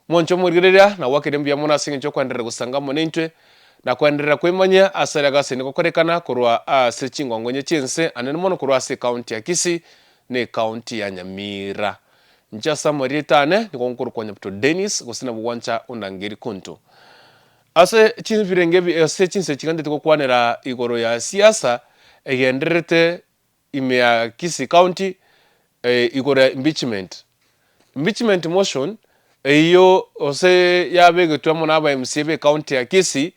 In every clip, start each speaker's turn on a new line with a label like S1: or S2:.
S1: Mwanche omorigereria, na gwakire mbuya mono ase engencho y'okoenderera gosanga amo naintwe, na koenderera kwemanyia ase aria gase nigo gokorekana korwa ase chingongo inye chi'ense, anene mono korwa ase ecounty ya Kisii na ecounty ya Nyamira. Inche ase amarieta ane nigo nkorokwa Nyabuto Dennis, gose nabo gwancha ondangeri Kuntu. Ase chibirenge ebi ase chinse echi gantete gokwanera igoro ya siasa egendererete ime ya Kisii County igoro ya impeachment. Impeachment motion eyio gose yabegetwe amo na aba MCA be county ya Kisii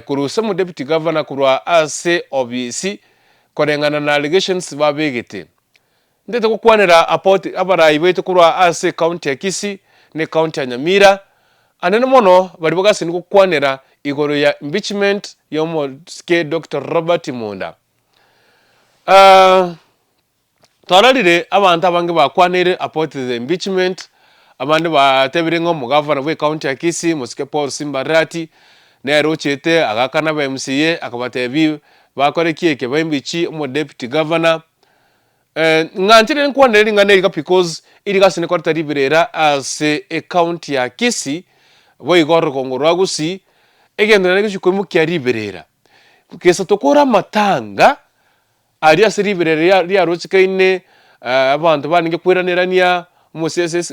S1: korwa ase omo deputy governor korwa ase obisi koreng'ana na allegations babegete. Ntete gokwanera about abarai baito korwa ase ecounty ya Kisii na ecounty ya Nyamira anene mono baria bagasini gokwanera igoro ya impeachment ya omosike Doctor Robert Munda. Twarorire abanto abange bakwanire about the impeachment, abande batebire ng'a omogavana bwa ecounty ya Kisii mosike Paul Simba Arati, nere ochete agakana aba MCA akabatebia bakore ki eke ba impeach omo deputy governor. Ng'anchire nkwanere ring'ana eri iga because erigasi nikoreta riberera ase ecounty ya Kisii, boigo orogongo rwa Gusii, egento naende gegochia koimokia riberera. Gesa tokore amatanga aria ase riberera riarochekaine abanto barenge koiranerania, omo-css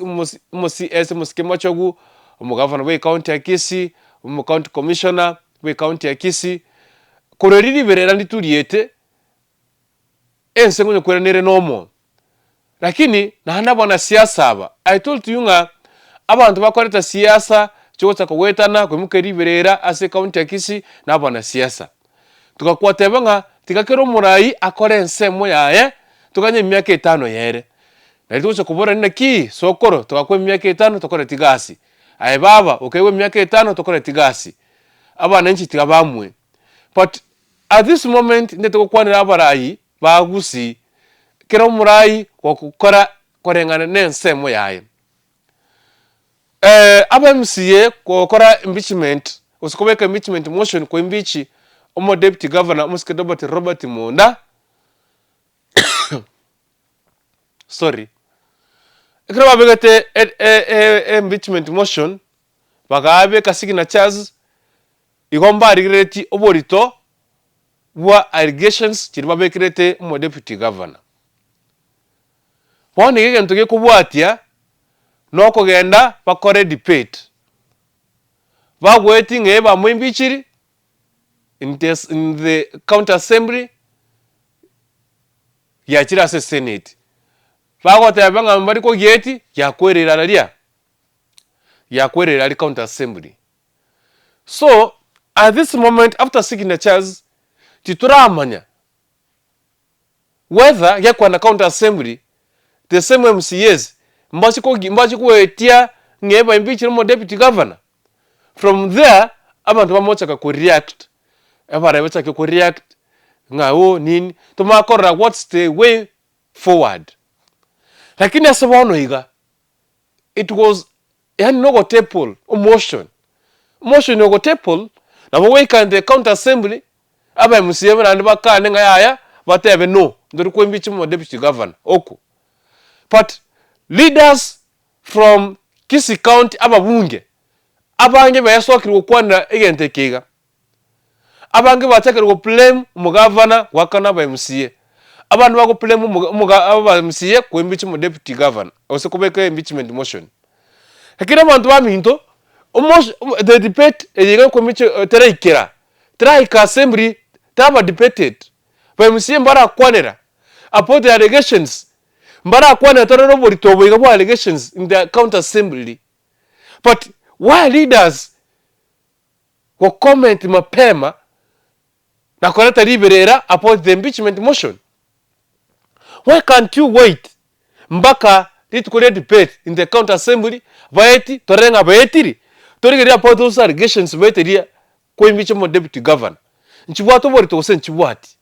S1: omo-CS omosike Machogu, omogavana bwa ecounty ya Kisii, omo-county commissioner bwa ecounty ya Kisii, korwa erio riberera ndituriete, ense nkonya koirana ere nomo. Lakini naende abanasiasa aba, I told you ng'a abanto bakoreta siasa chigocha kogoetana koimoka riberera ase ecounty ya Kisii na abanasiasa. Togakwateba ng'a tiga kera omorai akore ensemo yaye toganye emiaka etano yere. Nario togocha koborania naki sokoro togakwa emiaka etano tokoreti gasi, aye baba okaigwa emiaka etano tokoreti gasi, abananchi tiga bamue. But at this moment ndete gokwanera abarai ba Gusii, kera omorai gokora koreng'ana na ensemo yaye. Aba MCA gokora impeachment gose kobeka impeachment motion ko impeach omo deputy governor omosike Robert Robert Munda sorry, ekero babegete impeachment motion bagabeka signatures igo mbarigereretie oborito bwa allegations chiria babekerete omo deputy governor. Bono iga egento gekobwatia nokogenda bakore debate, bagweti ng'a bamoimbichiri in the in the county assembly giachire ase esenate, bagoteba ng'a mbari kogieti giakwerire araria, giakwerire aria county assembly. So at this moment after signatures titoramanya Whether gekwana county assembly the same MCAs mbache kogi mbache goetia ng'a ebaimbichire omo deputy governor. From there abanto bamochaka ko react, abarai bachake ko react ng'a oh nini, tomanye korora what's the way forward. Lakini ase bono iga, it was Yaani nogotable omotion, omotion ogotable nabo goika in the county assembly aba MCA naende bakane ng'a yaya batebe no ntori koimbicha omo deputy governor oko. But leaders from Kisii county ababunge abange besokire gokwanera egento eke iga. Abange bachakire go blame omogavana goakana aba MCA. Abande bago blame omoga omoga aba MCA ko impeach omo deputy governor gose kobeka impeachment motion. Lakini abanto baminto omosh the debate eye iga yokoimpeach teraikera, teraika assembly teraba debated. Ba MCA mbarakwanera about the allegations, mbarakwanera torore oborito obo iga bwa allegations in the county assembly. But why leaders go comment mapema na koreta riberera about the impeachment motion? Why can't you wait mpaka rituko ria debate in the county assembly baeti torore ng'a baetiri torigererie about those allegations baeteria ko impeach omo deputy governor nchibwate oborito gose nchibwati?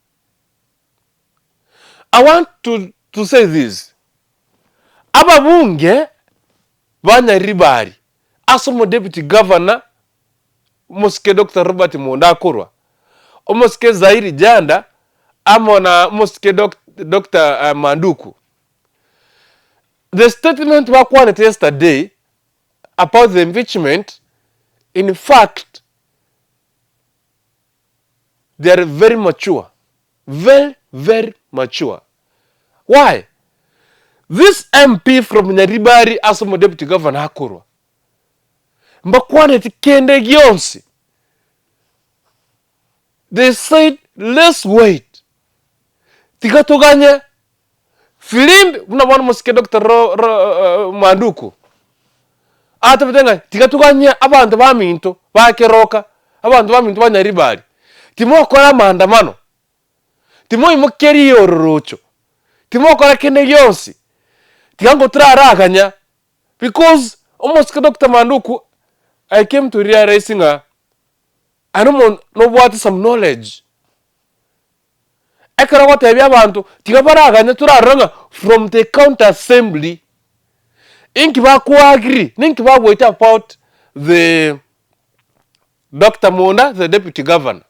S1: I want to to say this, ababunge ba Nyaribari ase omo deputy governor omosike Doctor Robert Monda akorwa, omosike Zairi Janda amo na omosike Doctor Manduku. The statement bakwanete yesterday. about the impeachment, in fact they are very mature, very very mature. Why? This MP from Nyaribari ase omo deputy governor akorwa, mbakwaneti kende gionsi, they said let's wait, tiga toganye firimbi buna bono omosike Doctor Ro Ro Manduku atebete ng'a tiga toganye abanto baminto ba Keroka, abanto baminto ba Nyaribari, timokora maandamano, timoimokia riororocho, timokora kende gionsi, tiga ngo toraraganya because omosike Doctor Manduku I came to realize ng'a aye nomonto nobwate some knowledge. Ekero ogotebia abanto tiga baraganye torarore ng'a from the county assembly inki bakoagree ninki bagoeta about the Doctor Munda the deputy governor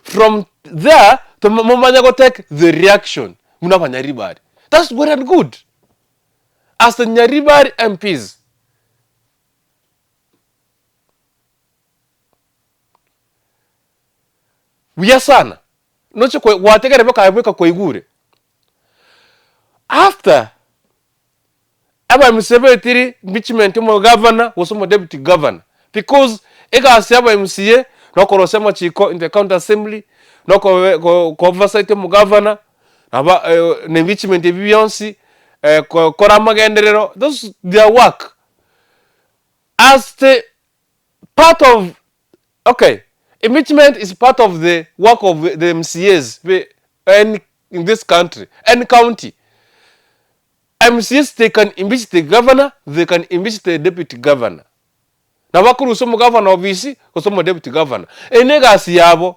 S1: from there momanye go take the reaction buna abanyaribari that's well and good as the Nyaribari MPs. Buya sana, noche kwe gwategera baka bweka kwaigure. After aba MCA baetire impeachment omo governor gose omo deputy governor because egasi ya aba MCA nokorosia amachiko in the county assembly, nokobe ko ko oversight omo governor, naba na impeachment ebi bionsi, kora amagenderero, those their work. As the part of okay impeachment is part of the work of the MCAs in, in this country any county MCAs they can impeach the governor they can impeach the deputy governor nabo bakorusia omogavana ofisi gose omo deputy governor eye ne egasi yabo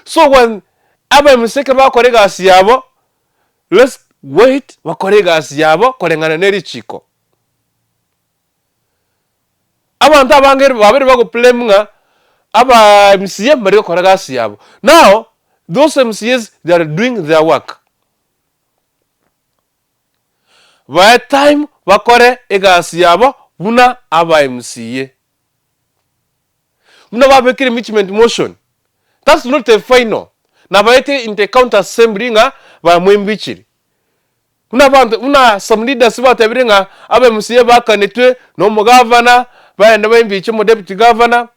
S1: so when aba MCA ekero bagokora egasi yabo let's wait bakore egasi yabo koreng'ana ne richiko. Abanto abange babeire bago blame ng'a aba MCA mbari gokora egasi yabo. Now those MCAs they are doing their work. Bae time bakore egasi yabo buna aba MCA. Buna babekire impeachment motion, that's not the final. Nabaete in the county assembly ng'a bamoimbichire. Buna abanto buna some leaders batebire ng'a aba MCA bakanetwe na omogavana, baende baimbiche omo deputy governor,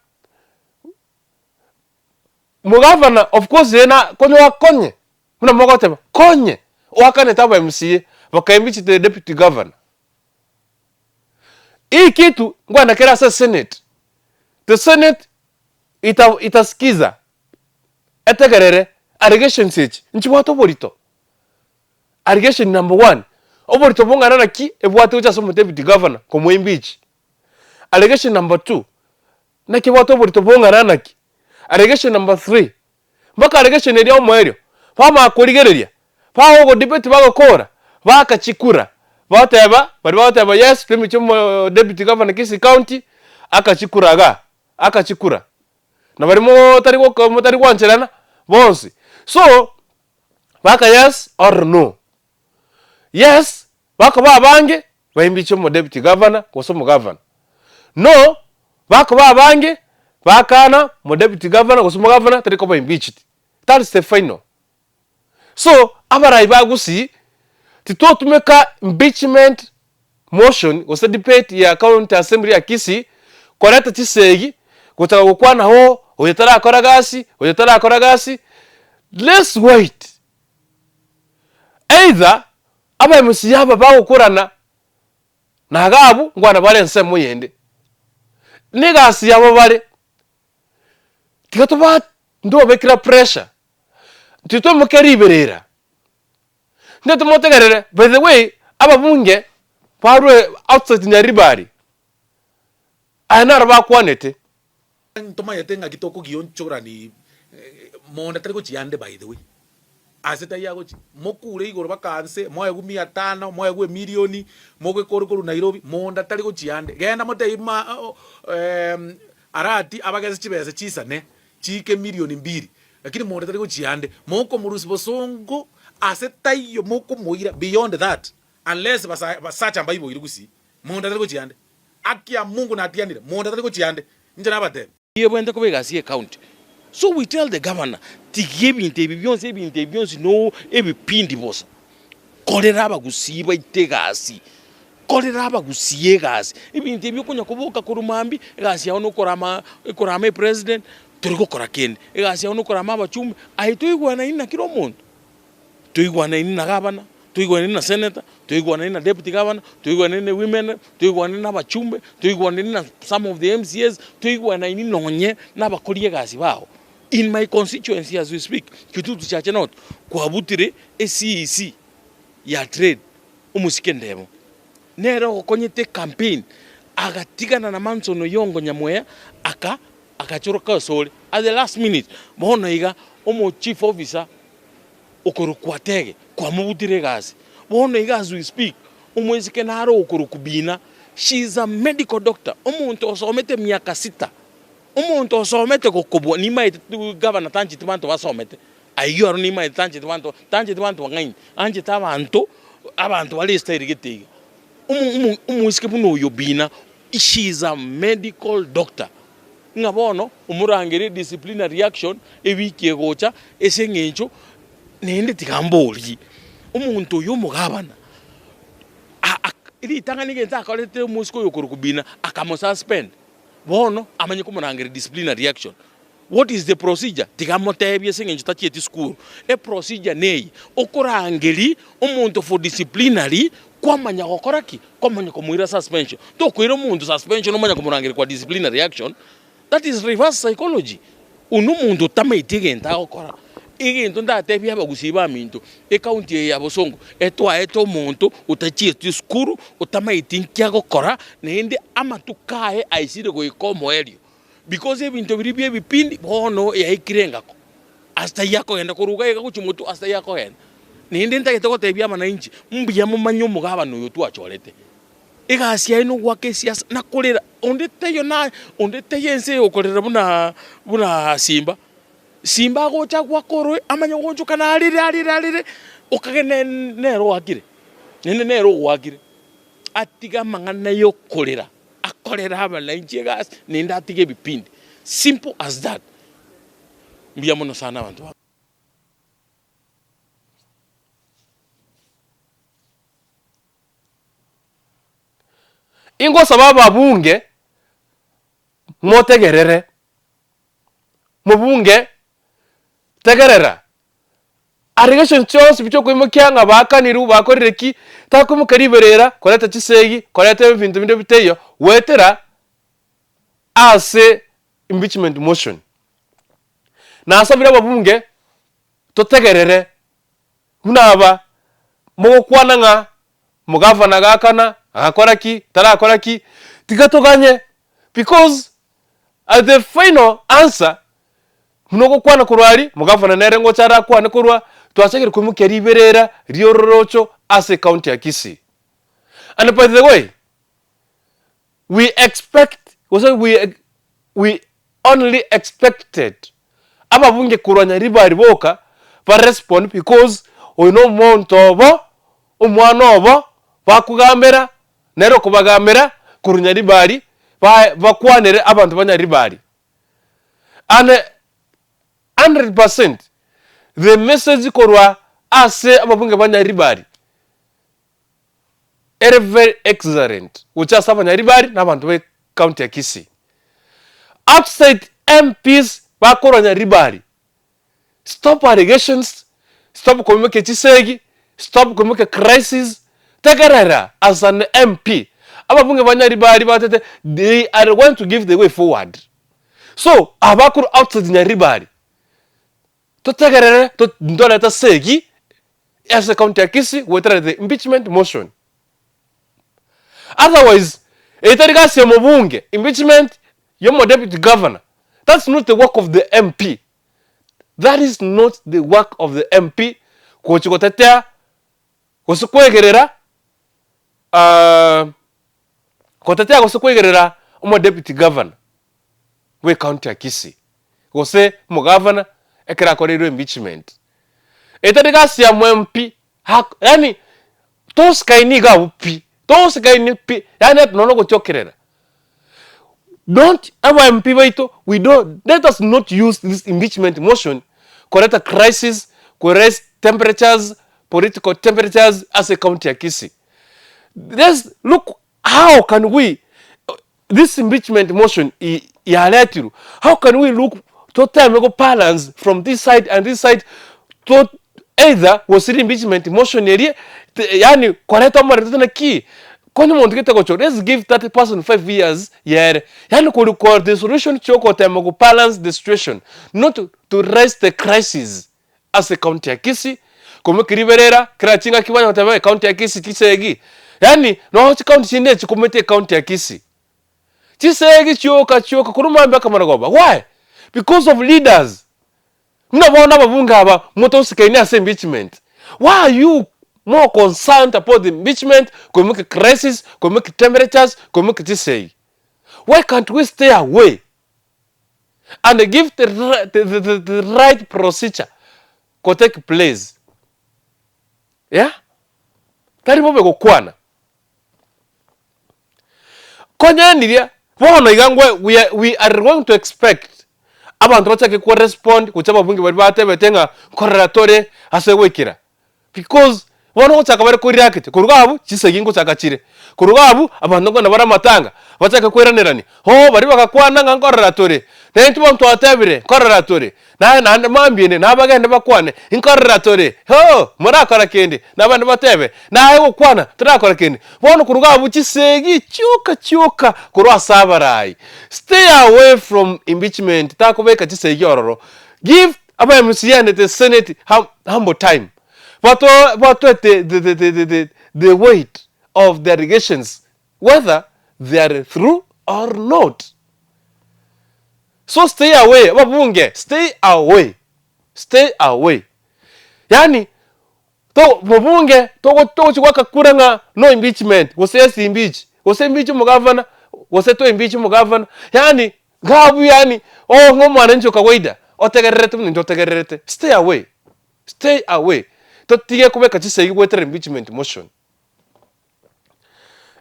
S1: Omogavana of course ere na konya oakonye, buna mogoteba, konye oakanete aba MCA bakaimbichete the deputy governor. Hii kitu nkwana kere ase senate, the senate ita itasikiza etegerere allegations echi nchibwate oborito. Allegation number one, oborito bong'ana naki ebwate gocha ase omodeputy governor komoa impeach. Allegation number two, naki ebwate oborito bong'ana naki. Allegation number three, mpaka allegation eria omoerio, bamanya korigereria, bagogo debate bagokora, baaka chikura, bateba, baria bagoteba yes toimpeache omo deputy governor Kisii county, aka chikura igaa, aka chikura. Na baria motari goka motari gwancherana, bonsi. So, Baka yes or no. Yes, bakoba abange, baimbiche omo deputy governor gose omogavana. No, bakoba abange, bakana omo deputy governor gose omogavana tari koba impeached. That is the final. So, abarai ba Gusii, titotumeka impeachment motion gose debate ya county assembly ya Kisii koreta chisegi gochaka gokwana oo oyo tarakora gasi, oyo tarakora gasi, let's wait either aba MCA aba bagokorana na iga abwo nkwana bare ensemo eyende, na egasi yabo bare, tiga toba ntobabekera pressure, titoimokia riberera. Intwe timotegerere, by the way, ababunge barwe outside Nyaribari, aya naro bakwanete.
S2: Ntomanyete ng'aki tokogionchorani monda tari gochia ande by the way. Ase taiyo agochia, mokure igoro baka nse, moegwe mia tano, moegwe emilioni, mogekore korwa Nairobi, monda tari gochia ande. Genda motebie ma Arati abagese chibesa chisane, chiike emilioni mbiri, lakini monda tari gochia ande. Mokomorusia bosongo ase taiyo mokomoira beyond that unless basacha mbaiboire gusii, monda tari gochia ande. Haki ya Mungu natianire, monto tari gochia ande, inche nabateebie.
S3: Ebwenerete koba egasi ye county. So we tell the governor, tiga ebinto ebi bionsi, ebinto ebi bionsi no ebipindi bosa. Korera abagusii baito egasi, korera abagusii egasi. Ebinto ebi okonya koboka korwa mambia, egasi yao nokorama ekorama epresident, tori gokora kende. Egasi yao nokorama abachumbe, aye toigwanaini na kera omonto. Toigwanaini na gavana, toigwanaini na senator, toigwanaini na deputy governor, toigwanaini na women rep, toigwanaini na abachumbe, toigwanaini na some of the MCAs, toigwanaini nonye na abakori egasi bao. In my constituency as we speak, Kitutu Chache North, kwabutire e CEC ya trade omosike Ndemo, nere ogokonyete ecampaign agatigana na Manson Oyongo Nyamweya aka agachoroka asore at the last minute. Bono iga omo chief officer okorokwa Atege kwamobutire egasi. Bono iga as we speak, omoiseke nare okorokwa Bina, she is a medical doctor, omonto osomete miaka sita, omonto osomete gokobua, nimaete gavana tancheti banto basomete, ayio aro nimaete tancheti banto, tancheti banto bang'aini, anchete abanto, abanto bare estyle gete iga. Omo omo omoiseke buna oyo Bina, she is a medical doctor. Ng'a bono omorangerie disciplinary action ewiki egocha ase eng'encho naende tiga mborie, omonto oyo omogabana ritang'ani egento akorete omosike oyo okorokwa Bina akamosuspend, bono amanye komorangeria disciplinary action. What is the procedure? Tiga motebie ase eng'encho tachieti sukuru, eprocedure neye, okorangeria omonto for disciplinary kwamanya gokora ki? Kwamanya komoira suspension. Tokoira omonto suspension omanye komorangeria kwa disciplinary action, that is reverse psychology. Oyio na omonto otamaeti egento agokora. Egento ndatebie abagusii baminto, ecounty eye ya Bosongo etwaete omonto otachieti esukuru, otamaeti nki agokora, naende amatuko aye aisire goika omoerio. Because ebinto biria bia ebipindi bono yaikire engako, ase taiyo akogenda korwa iga iga gochia motwe ase taiyo akogenda. Naende ntagete gotebia abananchi, mbuya momanye omogabana oyo twachorete. Egasi yaye nogoaka esiasa na korera, onde taiyo na onde taiyo ense eye okorera buna buna simba. Simba agocha agoaka oroe amanye goonchoka narere arere arere, okage ne nere oakire, naende nere ogoakire. Atige amang'ana ya okorera. Akorere abananchi egasi naende atige ebipindi. Simple as that. Mbuya mono sana abanto ba.
S1: Ingosaba ababunge motegerere, mobunge tegerera Allegations chionsi pi chiokoimokia ng'a baakanirwe, bakorire ki, takoimoka riberera koreta chisegi, koreta ebinto binde bitaiyo, goetera ase impeachment motion. Nasabire ababunge totegerere buna aba mogokwana ng'a omogavana agakana, agakora ki, tarakora ki, tiga toganye because at the final answer Buna ogokwana korwa aria, omogavana nere ngocha arakwane korwa, twachakire koimokia riberera ri'ororocho ase ecounty ya Kisii. And by the way, we expect gose we we only expected ababunge korwa Nyaribari boka ba respond because oyo na omonto obo, omwana obo, bakogambera, nere okobagambera korwa Nyaribari, ba bakwanere abanto ba Nyaribari. And 100% the message korwa ase ababunge ba Nyaribari ere very excellent gocha ase abanyaribari na abanto ba ecounty ya Kisii. Outside MPs bakorwa Nyaribari, stop allegations, stop koimokia chisegi, stop koimokia crisis, tegerera as an MP. Ababunge ba Nyaribari batete they are going to give the way forward. So abakorwa outside Nyaribari totegerere to ntorete segi ase ecounty ya Kisii goetera the impeachment motion. Otherwise etari gasi ya omobunge impeachment ya omo deputy governor that's not the work of the MP. That is not the work of the MP gochi gotetea gose kwegerera gotetea gose kwegerera omo deputy governor bwe ecounty ya Kisii gose omogavana ekero akoreirwe impeachment. Etari gasi ya mo MP yaani tosikaini iga abwo pi, tosikaini pi, yaani ati nonya ogochiokerera. Don't aba MP baito we don't let us not use this impeachment motion koreta crisis, ko raise temperatures, political temperatures ase ecounty ya Kisii. Let's look how can we this impeachment motion yaretirwe, how can we look toteme go balance from this side and this side to either gosira impeachment motion eria yaani koreta omorembe naki Konya omonto gete gochora, let's give that person 5 years yere. Yaani kori ko the solution chiogotema go balance the situation not to raise the crisis ase ecounty ya Kisii, koimokia riberera kera chingaki banya goteba ecounty ya Kisii chisegi. Yaani nonya chicounty chinde chikumete ecounty ya Kisii. Chisegi chioka chioka korwa mambia akamana goba. Why? Because of leaders. Buna bono ababunge aba motosikaini ase impeachment, why are you more concerned about the impeachment koimokia crisis, koimokia temperatures, koimokia chisegi? Why can't we stay away and give the, the, the, the, the right procedure ko take place? Yeah? Tari bobe gokwana. Konyaniria, bono iga ngwe we are, we are going to expect abanto bachake ko respond gocha ababunge baria batebete ng'a nkorera tore ase goikera because bono ngochaka bare ko react korwa iga abwo chisegi ngochaka chire, korwa iga abwo abanto nkogenda bare amatanga bachake koiranerania oh baria bagakwana ng'a nkorera tore, na intwe bono twatebire nkorera tore. Naye naende mambia ende nabagende bakwane, Nkorera tore, hoo, morakora kende, na abande batebe, Naye gokwana, torakora kende. Bono koruga abwo chisegi chioka chioka korwa ase abarai. Stay away from impeachment, takobeka chisegi ororo. Give aba MCA and the Senate humble time. Bato batwete the, the, the, the, the weight of the allegations whether they are through or not. So stay away ababunge stay away stay away yaani to mobunge togo togochi goaka kura ng'a no impeachment gose yes impeach gose impeach omogavana gose to impeach omogavana yaani iga abwo yaani oh ng'a omwananchi o kawaida otegererete buna intwe totegererete stay away stay away totige kobeka chisegi goetera impeachment motion.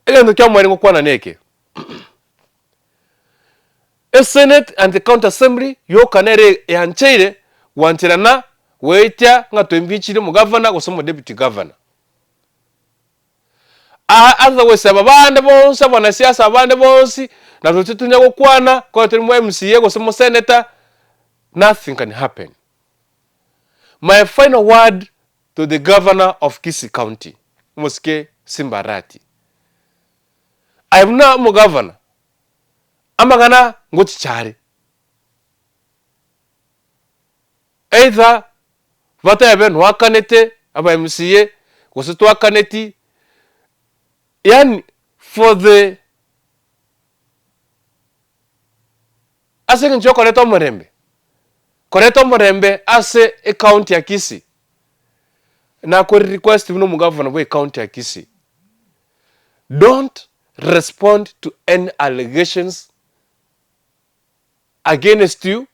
S1: Egento kiamoerio ngokwana neke. Esenate and the county assembly yoka nere eancheire gwancherana goetia ng'a toimpeachire omogavana gose omodeputy governor. Aa otherwise aba bande bonsi abanasiasa abande bonsi na toche tonya gokwana kore tori mo MCA gose mo senator nothing can happen. My final word to the governor of Kisii county omosike Simba Arati. Aye buna omogavana, amang'ana ngochicha are, either batebe nwakanete aba MCA gose twakaneti, yaani for the ase eng'encho yokoreta omorembe, koreta omorembe ase ecounty ya Kisii, nakore request buna omogavana bwa ecounty ya Kisii. Don't respond to any allegations against you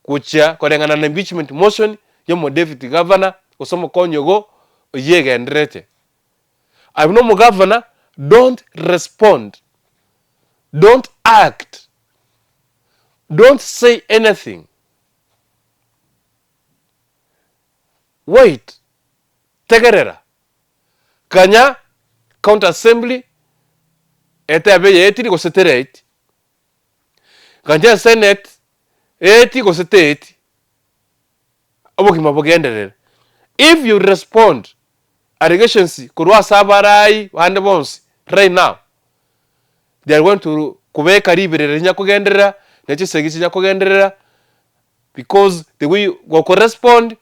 S1: gochia koreng'ana na impeachment motion ya omo deputy governor gose omokonyi ogo oyio egendererete. Aye buna omogavana don't respond, don't act, don't say anything, wait, tegerera. Kanya county assembly etebe yaetiri gose teraeti, ganya senate eeti gose teeti, obogima bogenderere. If you respond allegations korwa ase abarai bande bonsi right now, they are going to kobeka riberera rinya kogenderera, ne chisegi chinya kogenderera because the way gokorespond.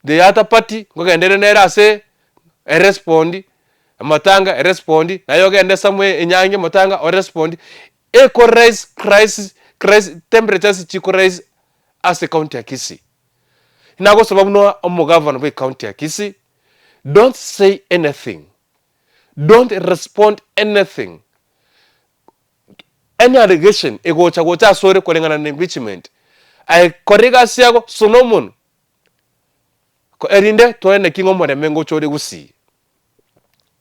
S1: The other party nkogenderere nere ase erespond, amatanga erespond, naye ogende somewhere enyangi amatanga orespond, eko raise crisis crisis temperatures chiko raise ase ecounty ya Kisii. Nagosaba buna omogavana bwa ecounty ya Kisii, don't say anything, don't respond anything, any allegation egocha gocha asore koreng'ana na impeachment, aye kora egasi yago suna omonwe. Erinde toeneki ng'a omorembe ngocha ore Gusii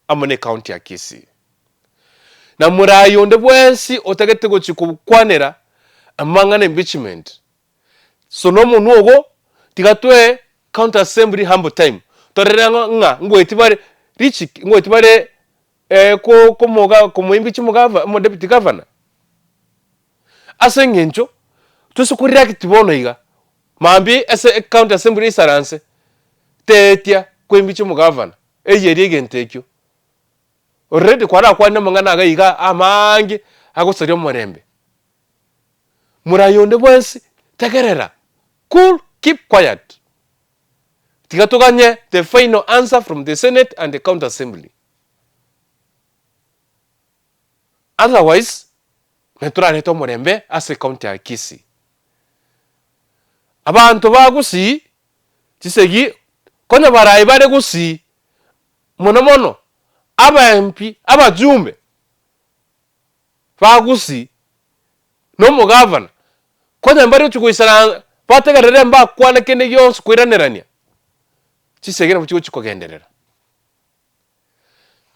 S1: amo ne county ya Kisii. Na moraai onde bwensi otagete gochia kokwanera amang'ana impeachment, so nomonwa ogo tiga toe county assembly humble time torere ng'a ngoeti bare richiki ngoeti bare ko komoga komoimpeach omogava omodeputy governor. Ase eng'encho toise ko react bono iga, mambia ase ecounty assembly eisaranse, teetia koimpeach omogavana, eyierie egento ekio. Already kwarakwane amang'ana iga iga amaange agosaria omorembe. Morai onde bwensi tegerera, cool, keep quiet. Tiga toganye the final answer from the senate and the county assembly. Otherwise, netorarete omorembe ase ecounty ya Kisii. Abanto ba Gusii, chisegi, konya barai bare Gusii, mono mono aba MP, abajumbe ba Gusii na omogavana, konya mbare gochia goisaransa bategerere mbakwane kende gionsi koiranerania, chisegi nabo chigochia kogenderera.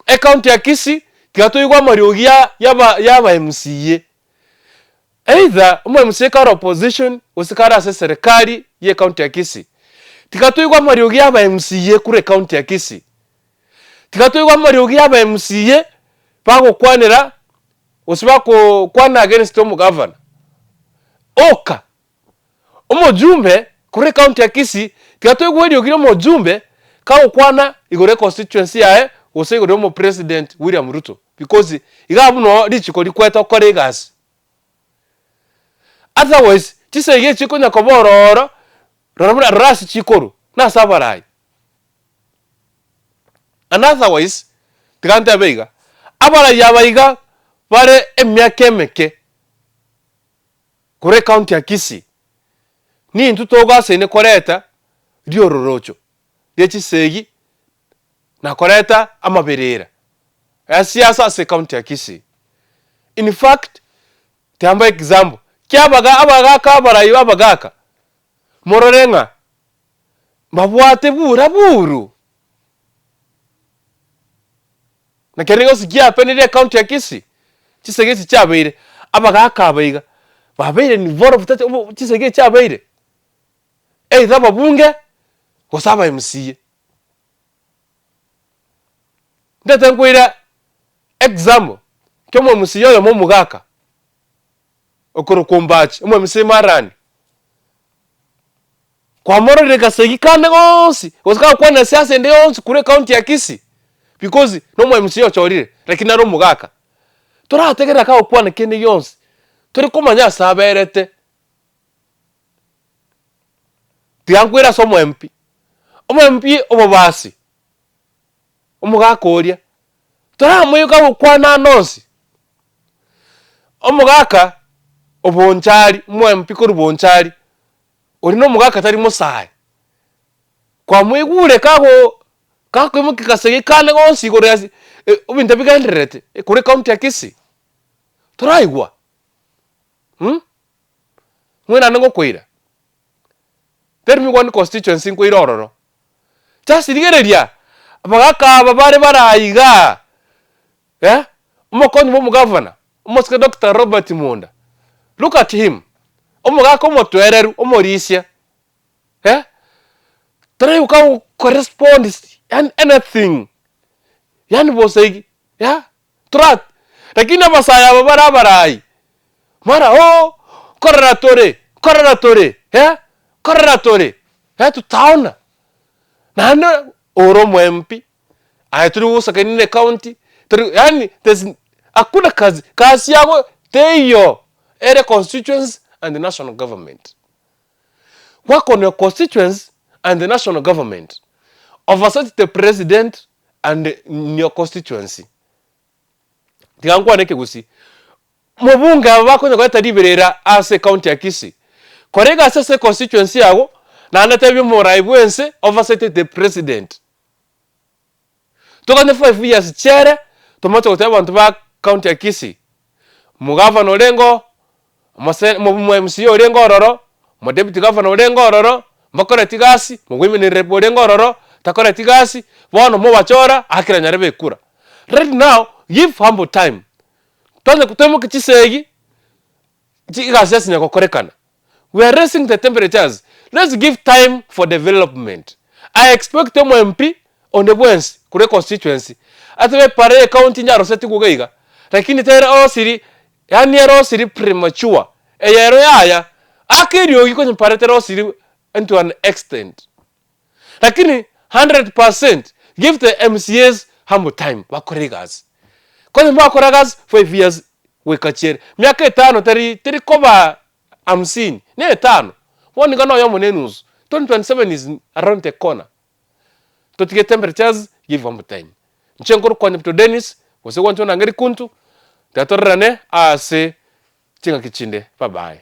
S1: Ecounty ya Kisii tiga toigwe amariogi ya yaba yaba MCA, either omo MCA kare opposition gose kare ase eserekari ya ecounty ya Kisii, tiga toigwe amariogi ya aba MCA korwa ecounty ya Kisii, tiga toigwe amariogi ya aba MCA bagokwanera gose bakokwana against omogavana, oka. Omojumbe korwa ecounty ya Kisii tiga toigwe eriogi ria omojumbe kagokwana igoro ye constituency yaye gose igoro ya omopresident William Ruto because iga abwo noo richiko rikwete okore egasi. Otherwise chisegi echi chikonya koba ororo rora buna rora ase chikorwa nase abarai. And otherwise tiga ntebe iga, abarai aba iga bare emiaka emeke. Korwa ecounty ya Kisii, nintwe togasaine koreta riororocho rie chisegi na koreta amaberera ya siasa ase ecounty ya Kisii. In fact, tiga example, kiabaga abagaka abarai ba abagaka, morore ng'a mbabwate bura buru. Na kende gionsi kiapenire ecounty ya Kisii, chisegi echi chiabeire, abagaka aba iga, babeire involved ase obo chisegi echi chiabeire, either ababunge, gose aba MCA. Ndete nkoira example, kia omo MCA oyomo omogaka, okorokwa Ombachi, omo MCA Marani. Kwamororire gasegi kande gonsi, gose kagokwanera siasa ende yonsi korwa ecounty ya Kisii, because na omo MCA ochorire, lakini nare omogaka. Torategerera kagokwana kende gionsi, tori komanya ase aberete. Tiga nkwere ase omo MP, omo MP obobasi, omogaka oria, toramoigwe kagokwana ande onsi. Omogaka obonchari, omo MP korwa bonchari. Oria nomogaka tari mosae, kwamoigure kago kakoimokia gasegi kande gonsi igoro ya ebinto bigendererete korwa ecounty ya Kisii, toraigwa mh, ng'we naende ngokoira, tell me one constituency nkoira ororo, just rigereria abagaka aba bare bare aigaa eh, omokonyi bwa omogavana, omosike Doctor Robert Munda, look at him, omogaka omotoereru, omorisia eh, taraigoka korespond yaani anything, yaani bosa igi yah tora lakini abasae aba bare abarai, mara ooh, nkorora tore, nkorora tore eh, nkorora tore eh, tutaona, naende ore omo MP. Aye tori gosakania ne county, tori yaani there's hakuna kazi, kasi yabo teiyo ere constituency and the national government. Work on your constituency and the national government, oversight the president and in your constituency. Tiga nkwane ekegusii, mobunge aba bakonya koreta riberera ase ecounty ya Kisii, kora egasi ase econstituency yago, naende tebia omorai bwense oversight the president. Toganye 5 years chiere, tomoche gotebia abanto ba county ya Kisii, omogavana orenge oo, omose omo MCA orenge ororo, omo deputy governor orenge ororo, mbakoreti gasi, omo women rep orenge ororo, takoreti gasi, bono mobachora akera nyarebe ekura. Right now, give humble time. Twanya toimokie chisegi, chi egasi yasinya gokorekana. We are raising the temperatures, let's give time for development. I expect omo MP onde bwensi korwa econstituency atebe epara ye ecounty nyarosetigwe iga iga, lakini tere osiri yaani erosiri premature, eye ero yaya, aka eriogi konya epara terosiri into an extent. Lakini 100% give the MCAs ample time bakore egasi. Konya mbakora egasi 5 years goika chiere, miaka etano teri teri koba hamsini, na etano, bono iga noyomo na enusu, 2027 is around the corner. Totige temperatures give ample time. Inche nkorokwa Nyabuto Dennis, gose gwanchwa na Ngeri Kuntu, tiga tororane ase chingaki chinde, bye bye.